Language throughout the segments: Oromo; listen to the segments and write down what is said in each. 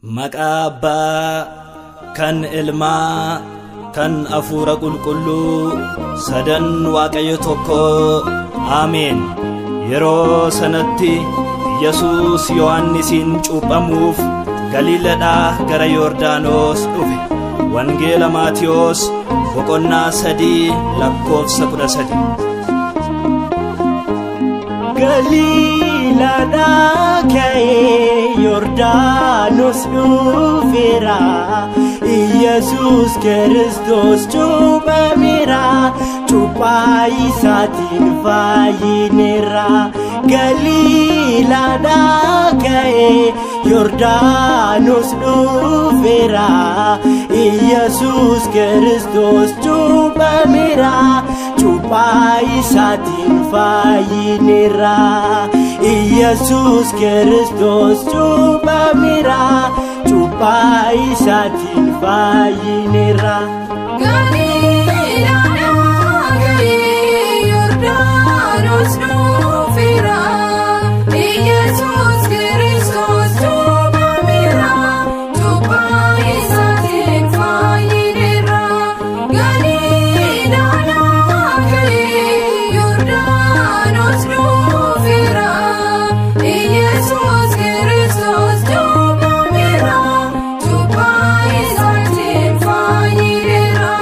Maqaa Abbaa kan Ilmaa kan Hafuura Qulqulluu sadan Waaqayyo tokko. Ameen. Yeroo sanatti Yesuus Yohannisiin cuuphamuuf Galiilaadhaa gara Yordaanos dhufe. Wangeela Maatiyos boqonnaa 3 lakkoofsa 13. Galiilaadhaa ka'ee Yordaanos dhufeera, Iyesuus Kiristoos cuuphameera, cuuphaa isaatiin fayyineera. Galiilaadhaa ka'ee Yordaanos dhufeera, Iyesuus Kiristoos cuuphameera, cuuphaa isaatiin fayyineera. Iyesuus Kiristoos cuuphameera, cuuphaa isaatiin fayyineera. Galiilaadhaa ka'ee Yordaanos dhufeera, Iyesuus Kiristoos cuuphameera, cuuphaa isaatiin fayyineera. Galiilaadhaa ka'ee Yordaanos dhufeera, Iyesuus Kiristoos cuuphameera, cuuphaa isaatiin fayyineera.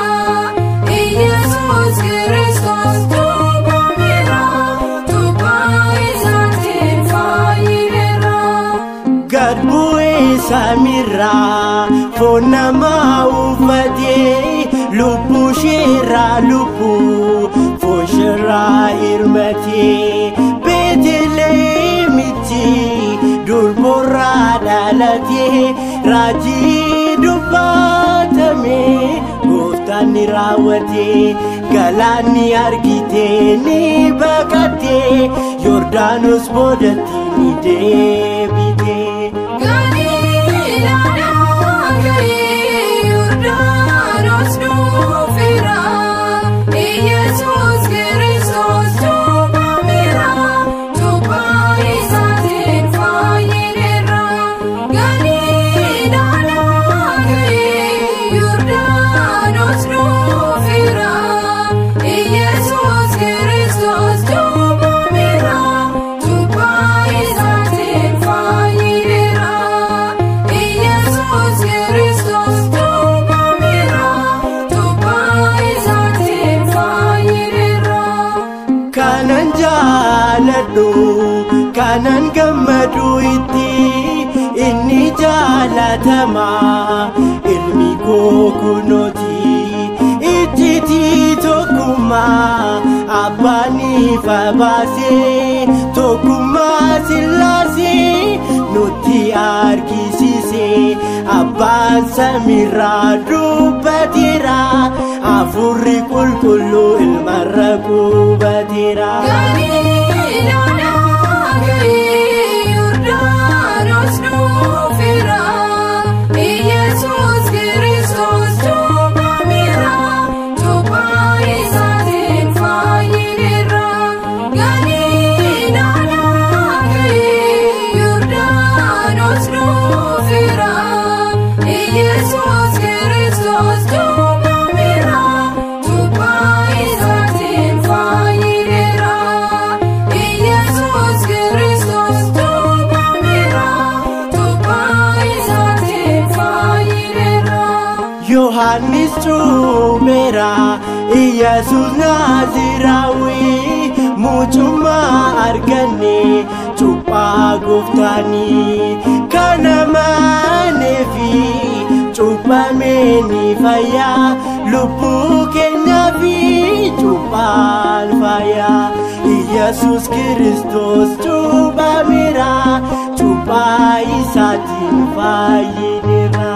Iyesuus Kiristoos cuuphameera, cuuphaa isaatiin fayyineera. Gad bu'ee samiirraa foon namaa uffatee, lubbuu isheerraa lubbuu foon isheerraa hirmatee, Beetlihemitti durboorraa dhalatee, raajii dubbatame gooftaan ni raawwate. Galaanni argite ni baqate, Yordaanos boodatti ni deebite. Galiilaadhaa ka'ee Yordaanos dhufeera, Iyesuus Kiristoos cuuphameera, cuuphaa isaatiin fayyineera. Galiilaadhaa ka'ee Yordaanos dhufeera, Iyesuus Kiristoos cuuphameera, cuuphaa isaatiin fayyineera. Iyesuus Kiristoos cuuphameera, cuuphaa isaatiin fayyineera. Kanan jaaladhu kanan gammadu itti, inni jaalatamaa ilmi koo kunooti. Iccitii tokkummaa abbaan ifa baasee, tokkummaa sillaasee nutti argisiise. Abbaan samiirraa dubbateera, hafuurri qulqulluu ilmarra qubateera. Galiilaadhaa ka'ee Yordaanos dhufeera, Iyesuus Kiristoos cuuphameera, cuuphaa isaatiin fayyineera. Galiilaadhaa ka'ee Yordaanos dhufeera, Iyesuus Kiristoos cuuphameera, cuuphaa isaatiin fayyineera. Iyesuus Kiristoos cuuphameera, cuuphaa isaatiin fayyineera. Yohaannis cuupheera Iyesuus Naaziraawii, mucummaa arganne cuuphaa gooftaanii. Kana maneefi cuuphamee ni fayyaa, lubbuu keenyaa fi cuuphaan fayyaa. Iyesuus Kiristoos cuuphameera, cuuphaa isaatiin fayyineera.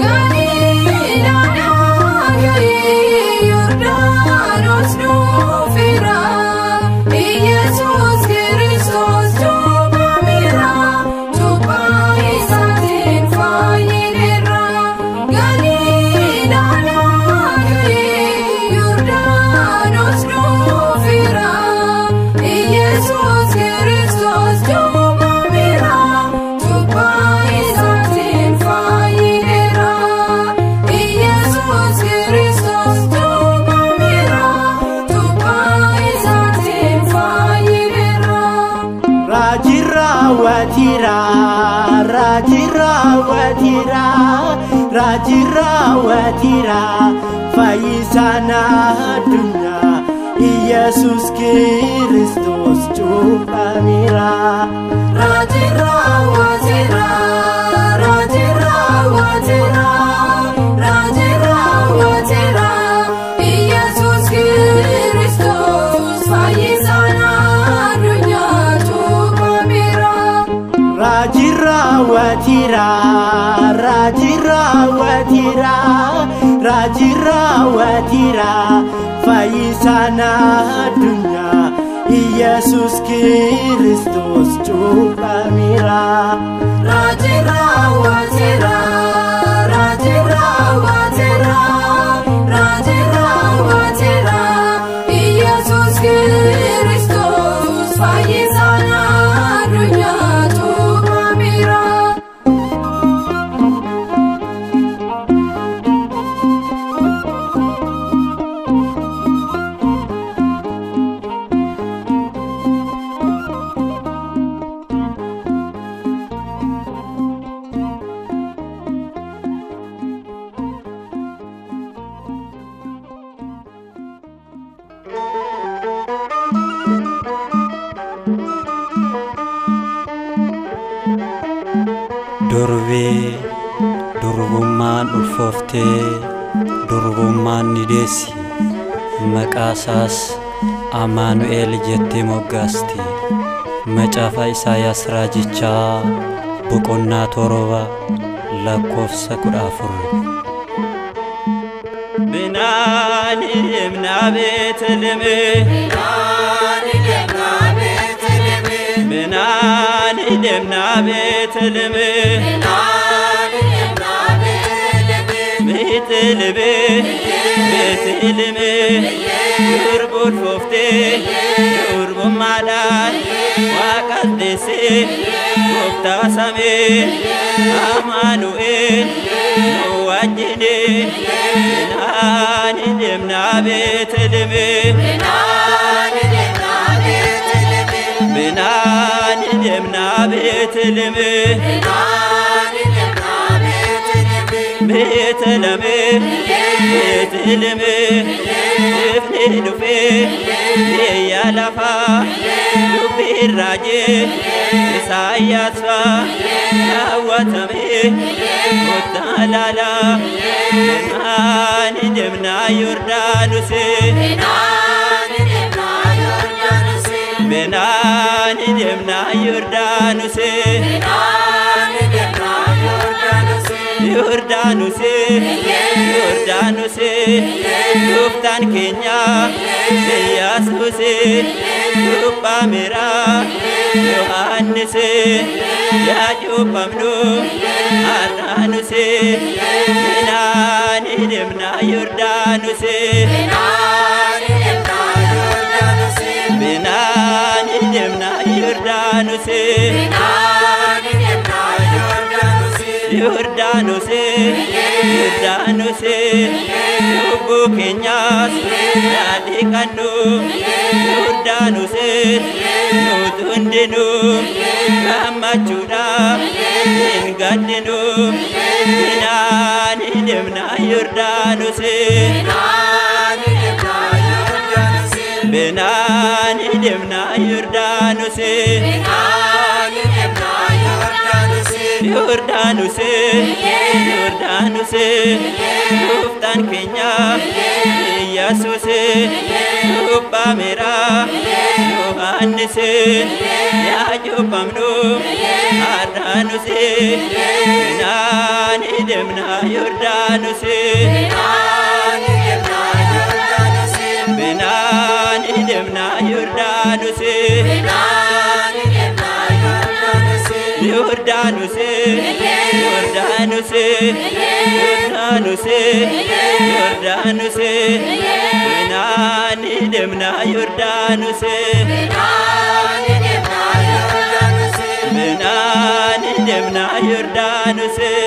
Galiilaadhaa ka'ee Yordaanos dhufeera, Iyesuus Kiristoos cuuphameera, cuuphaa isaatiin fayyineera. Galiilaadhaa ka'ee Yordaanos dhufeera, Iyesuus Kiristoos cuuphameera, cuuphaa isaatiin. raawwateera, raajii raawwateera, fayyisaan addunyaa Iyesuus Kiristoos cuuphameera. Raajii raawwateera, raajii raawwateera, raajii raawwateera, Iyesuus Kiristoos fayyisaan addunyaa cuuphameera. Raajii raawwateera, raajii raawwateera, raajii raawwateera, fayyisaan addunyaa Iyesuus Kiristoos cuuphameera. Raajii raawwateera, raajii raawwateera, raajii raawwateera, Iyesuus Kiristoos fayyisaan addunyaa cuuphameera. Durbee durbummaan ulfooftee durbummaan ni deessi, maqaa isaas Amaanu'el jettee moggaasti. Macaafa Isaayaas Raajichaa boqonnaa 7 lakkoofsa 14. Binaani deemna Beeteleme, binaani deemna Beeteleme, Beeteleme, Beeteleme, durba ulfooftee durbummaadhaan Waaqas deessee gooftaa samee Amaanu'el nu wajjini. Binaani deemna Beeteleme, binaani deemna Beeteleme, Beeteleme, Beeteleme, ifni dhufee biyya lafaa dubbiin raajii Isaayyaas faa raawwatamee kottaa laalaa. Binaani deemna Yordaanusee, binaani deemna Yordaanusee, Yordaanusee, Yordaanusee, gooftaan keenya Iyyasuusee cuuphameera Yohaannisee, yaa cuuphamnu har'aanusee. Binaani deemna Yordaanusee, binaani deemna Yordaanusee, Yordaanusee, Yordaanusee, cubbuu keenyaas yaa dhiqannu. Yordaanusee nuti hundinuu gammachuudhaaf hin gaddinu. Binaani deemna Yordaanusee, binaani deemna Yordaanusee, Yordaanusee, Yordaanusee, gooftaan keenya Iyyasuusee cuuphameera Yohaannisee, yaa cuuphamnu har'aanusee. Binaani deemna Yordaanusee, binaani deemna Yordaanusee, Yordaanusee, Yordaanusee, Yordaanusee, Yordaanusee, binaani deemna Yordaanusee, binaani deemna Yordaanusee.